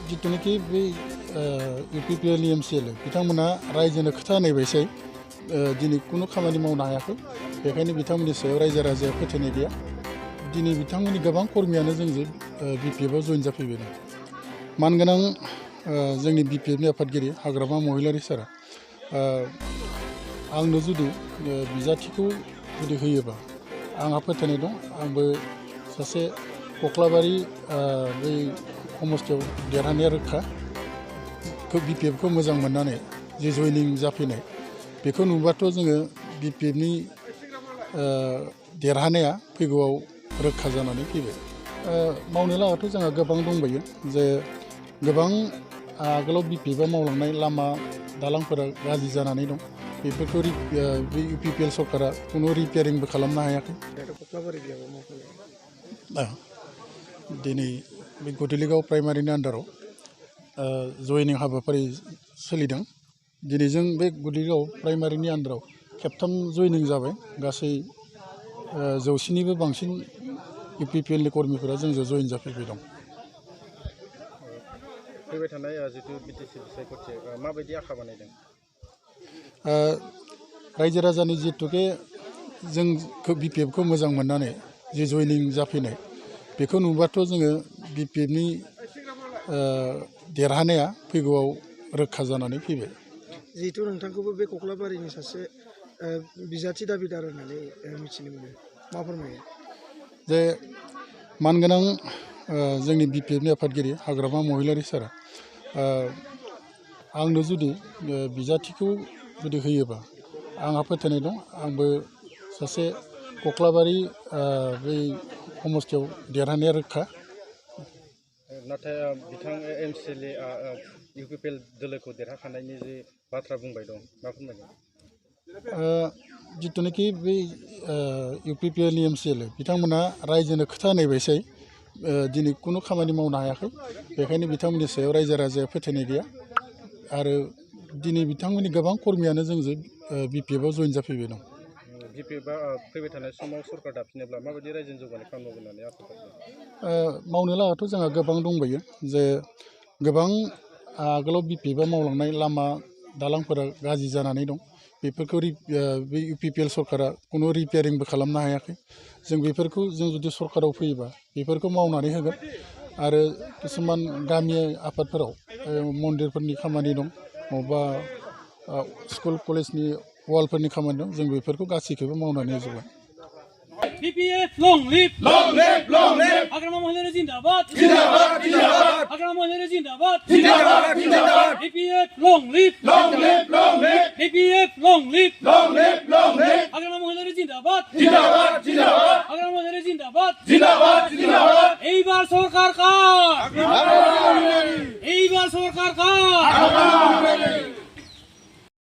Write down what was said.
जितुनिखि बे UPPL MCL बिथांमोना रायजोनो खोथा होनाय बायसाय दिनै कुनु खामानि मावनो हायाखै बेखायनो बिथांमोननि सायाव रायजो राजाया फोथायनाय गैया दिनै बिथांमोननि गोबां कर्मियानो जोंजों बिपिएफआव जइन जाफैबाय दं मानगोनां जोंनि बिपिएफनि आफादगिरि हाग्रामा महिलारि सारा आंनो जुदि बिजाथिखौ जुदि होयोबा आंहा फोथायनाय दं आंबो सासे कक्लाबारि बै समस्थियाव देरहानाया रोखा बिपिएफखौ मोजां मोननानै जे जइनिं जाफैनाय बेखौ नुबाथ' जोङो बिपिएफनि देरहानाया फैगौआव रोखा जानानै फैबाय मावनो लागाथ' जोंहा गोबां दंबायो जे गोबां आगोलाव बिपिएफआ मावलांनाय लामा दालांफोरा गाज्रि जानानै दं बेफोरखौ बे इउपिपिएल सरकारा कुनु रिपेयारिंबो खालामनो हायाखै दिनै बे गधुलिगाव प्राइमारिनि आन्दाराव जइनिं हाबाफारि सोलिदों दिनै जों बे गधुलिगाव प्राइमारिनि आन्दाराव खेबथाम जइनिं जाबाय गासै 100निबो बांसिन इउपिपिएलनि कर्मिफोरा जोंजों जइन जाफैबाय दं फैबाय थानाय जितु बिटिसि बिसायख'थि माबायदि आखा बानायदों रायजो राजानि जितुके जों बिपिएफखौ मोजां मोननानै जे जइनिं जाफैनाय बेखौ नुबाथ' जोङो बिपिएफनि देरहानाया फैगौआव रोखा जानानै फैबाय जिहेतु नोंथांखौबो बे कक्लाबारिनि सासे बिजाथि दाबिदार होननानै मिथिनो मोनो मा फोरमायो जे मानगोनां जोंनि बिपिएफनि आफादगिरि हाग्रामा महिलारि सारा आंनो जुदि बिजाथिखौ जुदि होयोबा आंहा फोथायनाय दं आंबो सासे कक्लाबारि बै समस्थियाव देरहानाया रोखा नाथाय बिथां एमसिएलए इउपिपिएल दोलोखौ देरहाखानायनि जे बाथ्रा बुंबाय दं मा फोरमायगोन जितुनिखि बै इउपिपिएल एमसिएल बिथांमोना रायजोनो खोथा होनाय बायसाय दिनै कुनु खामानि मावनो हायाखै बेखायनो बिथांमोननि सायाव रायजो राजाया फोथायनाय गैया आरो दिनै बिथांमोननि गोबां कर्मियानो जोंजों बिपिएफआव जइन जाफैबाय दं बिपिएफआ फैबाय थानाय समाव सरकार दाफिनोब्ला माबायदि रायजोनि जौगानाय खालामनांगोन होननानै आसा खालामो मावनो लागाथ' जोंहा गोबां दंबायो जे गोबां आगोलाव बिपिएफआ मावलांनाय लामा दालांफोरा गाज्रि जानानै दं बेफोरखौ बे इउपिपिएल सरकारा कुनु रिपेयारिंबो खालामनो हायाखै जों बेफोरखौ जों जुदि सरकाराव फैयोबा बेफोरखौ मावनानै होगोन आरो किसुमान गामि आफादफोराव मन्दिरफोरनि खामानि दं बबेबा स्कुल कलेजनि वालफोरनि खामानि दं जों बेफोरखौ गासैखौबो मावनानै होजोबगोन BPF long live Hagrama Mohilari Zindabad Hagrama Mohilari Zindabad BPF long live BPF long live Hagrama Mohilari Zindabad Hagrama Mohilari Zindabad এইবার সরকার কার